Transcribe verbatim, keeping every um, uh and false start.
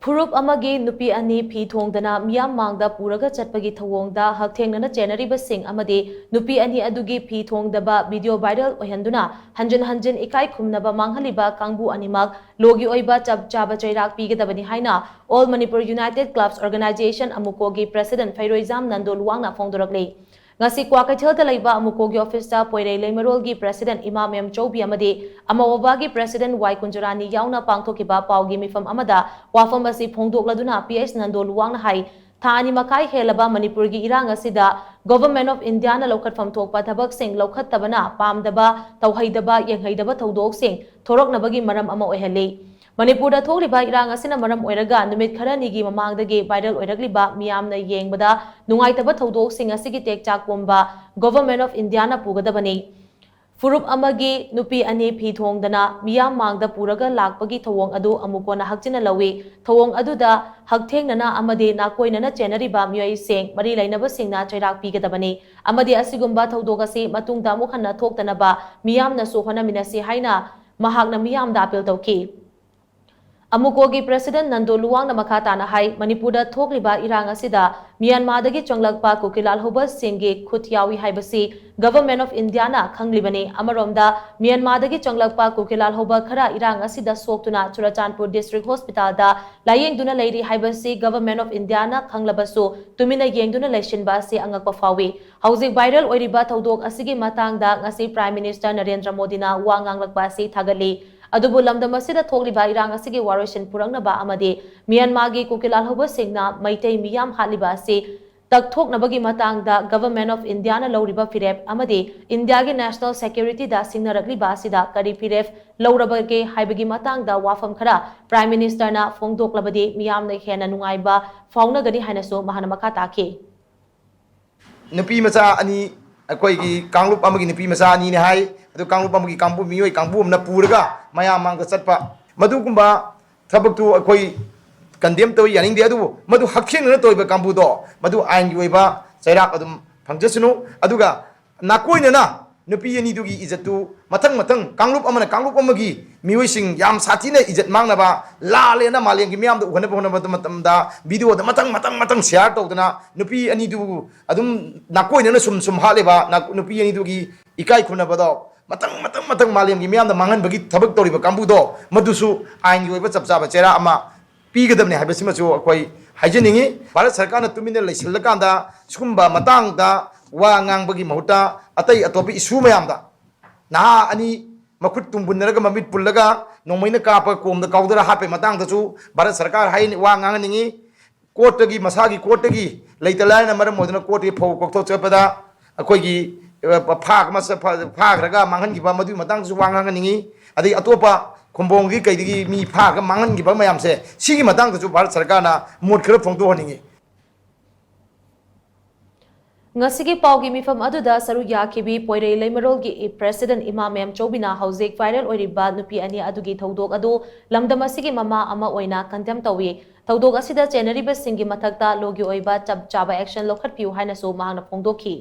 ꯐꯨꯔꯨꯞ ꯑꯃꯒꯤ ꯅꯨꯄꯤ ꯑꯅꯤ ꯐꯤ ꯊꯣꯡꯗꯅ ꯃꯤꯌꯥꯝ ꯃꯥꯡꯗ ꯄꯨꯔꯒ ꯆꯠꯄꯒꯤ ꯊꯧꯑꯣꯡꯗ ꯍꯛꯊꯦꯡꯅꯅ ꯆꯦꯟꯅꯔꯤꯕꯁꯤꯡ ꯑꯃꯗꯤ ꯅꯨꯄꯤ ꯑꯅꯤ ꯑꯗꯨꯒꯤ ꯐꯤ ꯊꯣꯡꯗꯕ video viral ꯑꯣꯏꯍꯟꯗꯨꯅ ꯍꯟꯖꯤꯟ ꯍꯟꯖꯤꯟ ꯏꯀꯥꯏ ꯈꯨꯝꯅꯕ ꯃꯥꯡꯍꯜꯂꯤꯕ ꯀꯥꯡꯕꯨ ꯑꯅꯤꯃꯛ ꯂꯣꯒꯤ ꯑꯣꯏꯕ ꯆꯞ ꯆꯥꯕ ꯆꯩꯔꯥꯛ ꯄꯤꯒꯗꯕꯅꯤ ꯍꯥꯏꯅ All Manipur United Clubs Organization, ꯑꯃꯨꯀꯣꯒꯤ president ꯐꯩꯔꯣꯏꯖꯥꯝ Nando ꯂꯨꯋꯥꯡꯅ ꯐꯣꯡꯗꯣꯔꯛꯂꯤ꯫ ꯉꯁꯤ ꯀ꯭ꯋꯥꯀꯩꯊꯦꯜꯗ ꯂꯩꯕ ꯑꯃꯨꯀꯣꯒꯤ officeꯇ ꯄꯣꯏꯔꯩ ꯂꯩꯃꯔꯣꯜꯒꯤ president ꯏꯃꯥ ꯃꯦꯝ ꯆꯧꯕꯤ ꯑꯃꯗꯤ ꯑꯃꯑꯣꯕꯥꯒꯤ president ꯋꯥꯏ ꯀꯨꯟꯖꯔꯥꯅꯤ ꯌꯥꯎꯅ ꯄꯥꯡꯊꯣꯛꯈꯤꯕ ꯄꯥꯎꯒꯤ ꯃꯤꯐꯝ ꯑꯃꯗ ꯋꯥꯐꯝ ꯑꯁꯤ ꯐꯣꯡꯗꯣꯛꯂꯗꯨꯅ P S ꯅꯟꯗꯣ ꯂꯨꯋꯥꯡꯅ ꯍꯥꯏ, ꯊꯥ ꯑꯅꯤ ꯃꯈꯥꯏ ꯍꯦꯜꯂꯕ ꯃꯅꯤꯄꯨꯔꯒꯤ ꯏꯔꯥꯡ ꯑꯁꯤꯗ Government of Indiaꯅ ꯂꯧꯈꯠꯐꯝ ꯊꯣꯛꯄ ꯊꯕꯛꯁꯤꯡ ꯂꯧꯈꯠꯇꯕꯅ ꯄꯥꯝꯗꯕ, ꯇꯧꯍꯩꯗꯕ, ꯌꯦꯡꯍꯩꯗꯕ ꯊꯧꯗꯣꯛꯁꯤꯡ ꯊꯣꯔꯛꯅꯕꯒꯤ ꯃꯔꯝ ꯑꯃ ꯑꯣꯏꯍꯜꯂꯤ꯫ ꯃꯅꯤꯄꯨꯔꯗ ꯊꯣꯛꯂꯤꯕ ꯏꯔꯥꯡ ꯑꯁꯤꯅ ꯃꯔꯝ ꯑꯣꯏꯔꯒ ꯅꯨꯃꯤꯠ ꯈꯔꯅꯤꯒꯤ ꯃꯃꯥꯡꯗꯒꯤ viral ꯑꯣꯏꯔꯛꯂꯤꯕ ꯃꯤꯌꯥꯝꯅ ꯌꯦꯡꯕꯗ ꯅꯨꯡꯉꯥꯏꯇꯕ ꯊꯧꯗꯣꯛꯁꯤꯡ ꯑꯁꯤꯒꯤ ꯇꯦꯛꯆꯥꯛ ꯄꯨꯝꯕ Government of Indiaꯅ ꯄꯨꯒꯗꯕꯅꯤ꯫ ꯐꯨꯔꯨꯞ ꯑꯃꯒꯤ ꯅꯨꯄꯤ ꯑꯅꯤ ꯐꯤ ꯊꯣꯡꯗꯅ ꯃꯤꯌꯥꯝ ꯃꯥꯡꯗ ꯄꯨꯔꯒ ꯂꯥꯛꯄꯒꯤ ꯊꯧꯑꯣꯡ ꯑꯗꯨ ꯑꯃꯨꯀꯣꯅ ꯍꯛꯆꯤꯟꯅ ꯂꯧꯏ꯫ ꯊꯧꯑꯣꯡ ꯑꯗꯨꯗ ꯍꯛꯊꯦꯡꯅꯅ ꯑꯃꯗꯤ ꯅꯥꯀꯣꯏꯅꯅ ꯆꯦꯟꯅꯔꯤꯕ ꯃꯤꯑꯣꯏꯁꯤꯡ, ꯃꯔꯤ ꯂꯩꯅꯕꯁꯤꯡꯅ ꯆꯩꯔꯥꯛ ꯄꯤꯒꯗꯕꯅꯤ ꯑꯃꯗꯤ ꯑꯁꯤꯒꯨꯝꯕ ꯊꯧꯗꯣꯛ ꯑꯁꯤ ꯃꯇꯨꯡꯗ ꯑꯃꯨꯛ ꯍꯟꯅ ꯊꯣꯛꯇꯅꯕ ꯃꯤꯌꯥꯝꯅꯁꯨ ꯍꯣꯠꯅꯃꯤꯟꯅꯁꯤ ꯍꯥꯏꯅ ꯃꯍꯥꯛꯅ ꯃꯤꯌꯥꯝꯗ appeal ꯇꯧꯈꯤ꯫ ꯑꯃꯨꯀꯣꯒꯤ president ꯅꯟꯗꯣ ꯂꯨꯋꯥꯡꯅ ꯃꯈꯥ ꯇꯥꯅ ꯍꯥꯏ, ꯃꯅꯤꯄꯨꯔꯗ ꯊꯣꯛꯂꯤꯕ ꯏꯔꯥꯡ ꯑꯁꯤꯗ ꯃ꯭ꯌꯥꯟꯃꯥꯔꯗꯒꯤ ꯆꯪꯂꯛꯄ ꯀꯨꯀꯤ ꯂꯥꯜꯍꯧꯕꯁꯤꯡꯒꯤ ꯈꯨꯠ ꯌꯥꯎꯏ ꯍꯥꯏꯕꯁꯤ Government of Indiaꯅ ꯈꯪꯂꯤꯕꯅꯤ꯫ ꯑꯃꯔꯣꯝꯗ, ꯃ꯭ꯌꯥꯟꯃꯥꯔꯗꯒꯤ ꯆꯪꯂꯛꯄ ꯀꯨꯀꯤ ꯂꯥꯜꯍꯧꯕ ꯈꯔ ꯏꯔꯥꯡ ꯑꯁꯤꯗ ꯁꯣꯛꯇꯨꯅ ꯆꯨꯔꯆꯥꯟꯄꯨꯔ district hospitalꯗ ꯂꯥꯌꯦꯡꯗꯨꯅ ꯂꯩꯔꯤ ꯍꯥꯏꯕꯁꯤ Government of Indiaꯅ ꯈꯪꯂꯕꯁꯨ ꯇꯨꯃꯤꯟꯅ ꯌꯦꯡꯗꯨꯅ ꯂꯩꯁꯤꯟꯕ ꯑꯁꯤ ꯑꯉꯛꯄ ꯐꯥꯎꯏ꯫ ꯍꯧꯖꯤꯛ viral ꯑꯣꯏꯔꯤꯕ ꯊꯧꯗꯣꯛ ꯑꯁꯤꯒꯤ ꯃꯇꯥꯡꯗ ꯉꯁꯤ Prime Minister ꯅꯔꯦꯟꯗ꯭ꯔ ꯃꯣꯗꯤꯅ ꯋꯥ ꯉꯥꯡꯂꯛꯄ ꯑꯁꯤ ꯊꯥꯒꯠꯂꯤ꯫ ꯑꯗꯨꯕꯨ ꯂꯝꯗꯝ ꯑꯁꯤꯗ ꯊꯣꯛꯂꯤꯕ ꯏꯔꯥꯡ ꯑꯁꯤꯒꯤ ꯋꯥꯔꯣꯏꯁꯤꯟ ꯄꯨꯔꯛꯅꯕ ꯑꯃꯗꯤ ꯃ꯭ꯌꯥꯟꯃꯥꯔꯒꯤ ꯀꯨꯀꯤ ꯂꯥꯜꯍꯧꯕꯁꯤꯡꯅ ꯃꯩꯇꯩ ꯃꯤꯌꯥꯝ ꯍꯥꯠꯂꯤꯕ ꯑꯁꯤ ꯇꯛꯊꯣꯛꯅꯕꯒꯤ ꯃꯇꯥꯡꯗ Government of Indiaꯅ ꯂꯧꯔꯤꯕ ꯐꯤꯔꯦꯞ ꯑꯃꯗꯤ ꯏꯟꯗꯤꯌꯥꯒꯤ national securityꯗ ꯁꯤꯡꯅꯔꯛꯂꯤꯕ ꯑꯁꯤꯗ ꯀꯔꯤ ꯐꯤꯔꯦꯞ ꯂꯧꯔꯕꯒꯦ ꯍꯥꯏꯕꯒꯤ ꯃꯇꯥꯡꯗ ꯋꯥꯐꯝ ꯈꯔ Prime Ministerꯅ ꯐꯣꯡꯗꯣꯛꯂꯕꯗꯤ ꯃꯤꯌꯥꯝꯅ ꯍꯦꯟꯅ ꯅꯨꯡꯉꯥꯏꯕ ꯐꯥꯎꯅꯒꯅꯤ ꯍꯥꯏꯅꯁꯨ ꯃꯍꯥꯛꯅ ꯃꯈꯥ ꯇꯥꯈꯤ꯫ ꯅꯨꯄꯤ ꯃꯆꯥ ꯑꯅꯤ, ꯑꯩꯈꯣꯏꯒꯤ ꯀꯥꯡꯂꯨꯞ ꯑꯃꯒꯤ ꯅꯨꯄꯤ ꯃꯆꯥ ꯑꯅꯤꯅꯦ ꯍꯥꯏ꯫ ꯑꯗꯨ ꯀꯥꯡꯂꯨꯞ ꯑꯃꯒꯤ ꯀꯥꯡꯕꯨ, ꯃꯤꯑꯣꯏ ꯀꯥꯡꯕꯨ ꯑꯃꯅ ꯄꯨꯔꯒ ꯃꯌꯥꯝ ꯃꯥꯡꯗ ꯆꯠꯄ, ꯃꯗꯨꯒꯨꯝꯕ ꯊꯕꯛꯇꯨ ꯑꯩꯈꯣꯏ condemn ꯇꯧꯏ, ꯌꯥꯅꯤꯡꯗꯦ꯫ ꯑꯗꯨꯕꯨ ꯃꯗꯨ ꯍꯛꯊꯦꯡꯅꯅ ꯇꯧꯔꯤꯕ ꯀꯥꯡꯕꯨꯗꯣ, ꯃꯗꯨ ꯑꯥꯏꯟꯒꯤ ꯑꯣꯏꯕ ꯆꯩꯔꯥꯛ ꯑꯗꯨꯝ ꯐꯪꯖꯁꯅꯨ꯫ ꯑꯗꯨꯒ ꯅꯥꯀꯣꯏꯅꯅ ꯅꯨꯄꯤ ꯑꯅꯤꯗꯨꯒꯤ ꯏꯖꯠꯇꯨ ꯃꯊꯪ ꯃꯊꯪ ꯀꯥꯡꯂꯨꯞ ꯑꯃꯅ ꯀꯥꯡꯂꯨꯞ ꯑꯃꯒꯤ ꯃꯤꯑꯣꯏꯁꯤꯡ ꯌꯥꯝ ꯁꯥꯊꯤꯅ ꯏꯖꯠ ꯃꯥꯡꯅꯕ, ꯂꯥꯜꯂꯦꯅ ꯃꯥꯂꯦꯝꯒꯤ ꯃꯤꯌꯥꯝꯗ ꯎꯍꯟꯅꯕ ꯍꯣꯠꯅꯕ ꯃꯇꯝꯗ ꯚꯤꯗꯤꯑꯣꯗ ꯃꯊꯪ ꯃꯊꯪ ꯃꯊꯪ ꯁꯤꯌꯥꯔ ꯇꯧꯗꯅ ꯅꯨꯄꯤ ꯑꯅꯤꯗꯨ ꯑꯗꯨꯝ ꯅꯥꯀꯣꯏꯅꯅ ꯁꯨꯝ ꯁꯨꯝ ꯍꯥꯠꯂꯤꯕ ꯅꯥ-, ꯅꯨꯄꯤ ꯑꯅꯤꯗꯨꯒꯤ ꯏꯀꯥꯏ ꯈꯨꯝꯅꯕꯗꯣ ꯃꯊꯪ ꯃꯊꯪ ꯃꯊꯪ ꯃꯥꯂꯦꯝꯒꯤ ꯃꯤꯌꯥꯝꯗ ꯃꯥꯡꯍꯟꯕꯒꯤ ꯊꯕꯛ ꯇꯧꯔꯤꯕ ꯀꯥꯡꯕꯨꯗꯣ, ꯃꯗꯨꯁꯨ ꯑꯥꯏꯟꯒꯤ ꯑꯣꯏꯕ ꯆꯞ ꯆꯥꯕ ꯆꯩꯔꯥꯛ ꯑꯃ ꯄꯤꯒꯗꯕꯅꯤ ꯍꯥꯏꯕꯁꯤꯃꯁꯨ ꯑꯩꯈꯣꯏ ꯍꯥꯏꯖꯅꯤꯡꯉꯤ꯫ ꯚꯥꯔꯠ ꯁꯔꯀꯥꯔꯅ ꯇꯨꯃꯤꯟꯅ ꯂꯩꯁꯤꯜꯂꯀꯥꯟꯗ ꯁꯤꯒꯨꯝꯕ ꯃꯇꯥꯡꯗ ꯋꯥ ꯉꯥꯡꯕꯒꯤ ꯃꯍꯨꯠꯇ ꯑꯇꯩ ꯑꯇꯣꯞꯄ ꯏꯁꯨ ꯃꯌꯥꯝꯗ, ꯅꯍꯥ ꯑꯅꯤ ꯃꯈꯨꯠ ꯇꯨꯝꯕꯨꯟꯅꯔꯒ ꯃꯃꯤꯠ ꯄꯨꯜꯂꯒ ꯅꯣꯡꯃꯩꯅ ꯀꯥꯞꯄ ꯀꯣꯝꯗ ꯀꯥꯎꯗꯔ ꯍꯥꯠꯄꯒꯤ ꯃꯇꯥꯡꯗꯁꯨ ꯚꯥꯔꯠ ꯁꯔꯀꯥꯔ ꯍꯥꯏ ꯋꯥ ꯉꯥꯡꯍꯟꯅꯤꯡꯉꯤ꯫ ꯀꯣꯔꯠꯇꯒꯤ, ꯃꯁꯥꯒꯤ ꯀꯣꯔꯠꯇꯒꯤ ꯂꯩꯇ ꯂꯥꯏꯔꯅ ꯃꯔꯝ ꯑꯣꯏꯗꯨꯅ ꯀꯣꯔꯠꯇꯒꯤ ꯐꯧ ꯀꯛꯊꯣꯛ ꯆꯠꯄꯗ ꯑꯩꯈꯣꯏꯒꯤ, ꯑ, ꯐꯥ-, ꯃꯁ-, ꯐꯥ-, ꯐꯥꯈ꯭ꯔꯒ ꯃꯥꯡꯍꯟꯈꯤꯕ, ꯃꯗꯨꯒꯤ ꯃꯇꯥꯡꯗꯁꯨ ꯋꯥ ꯉꯥꯡꯍꯟꯅꯤꯡꯉꯤ꯫ ꯑꯗꯒꯤ ꯑꯇꯣꯞꯄ ꯈꯨꯝꯕꯣꯡꯒꯤ ꯀꯩꯗꯒꯤ ꯃꯤ ꯐꯥꯈ꯭ꯔꯒ ꯃꯥꯡꯍꯟꯈꯤꯕ ꯃꯌꯥꯝꯁꯦ, ꯁꯤꯒꯤ ꯃꯇꯥꯡꯗꯁꯨ ꯚꯥꯔꯠ ꯁꯔꯀꯥꯔꯅ ꯃꯣꯠ ꯈꯔ ꯐꯣꯡꯗꯣꯛꯍꯟꯅꯤꯡꯉꯤ꯫ ꯉꯁꯤꯒꯤ ꯄꯥꯎꯒꯤ ꯃꯤꯐꯝ ꯑꯗꯨꯗ ꯁꯔꯨꯛ ꯌꯥꯈꯤꯕꯤ ꯄꯣꯏꯔꯩ ꯂꯩꯃꯔꯣꯜꯒꯤ president ꯏꯃꯥ ꯃꯦꯝ ꯆꯧꯕꯤꯅ ꯍꯧꯖꯤꯛ viral ꯑꯣꯏꯔꯤꯕ ꯅꯨꯄꯤ ꯑꯅꯤ ꯑꯗꯨꯒꯤ ꯊꯧꯗꯣꯛ ꯑꯗꯨ ꯂꯝꯗꯝ ꯑꯁꯤꯒꯤ ꯃꯃꯥ ꯑꯃ ꯑꯣꯏꯅ condemn ꯇꯧꯏ꯫ ꯊꯧꯗꯣꯛ ꯑꯁꯤꯗ ꯆꯦꯟꯅꯔꯤꯕꯁꯤꯡꯒꯤ ꯃꯊꯛꯇ ꯂꯣꯒꯤ ꯑꯣꯏꯕ ꯆꯞ ꯆꯥꯕ action ꯂꯧꯈꯠꯄꯤꯌꯨ ꯍꯥꯏꯅꯁꯨ ꯃꯍꯥꯛꯅ ꯐꯣꯡꯗꯣꯛꯈꯤ꯫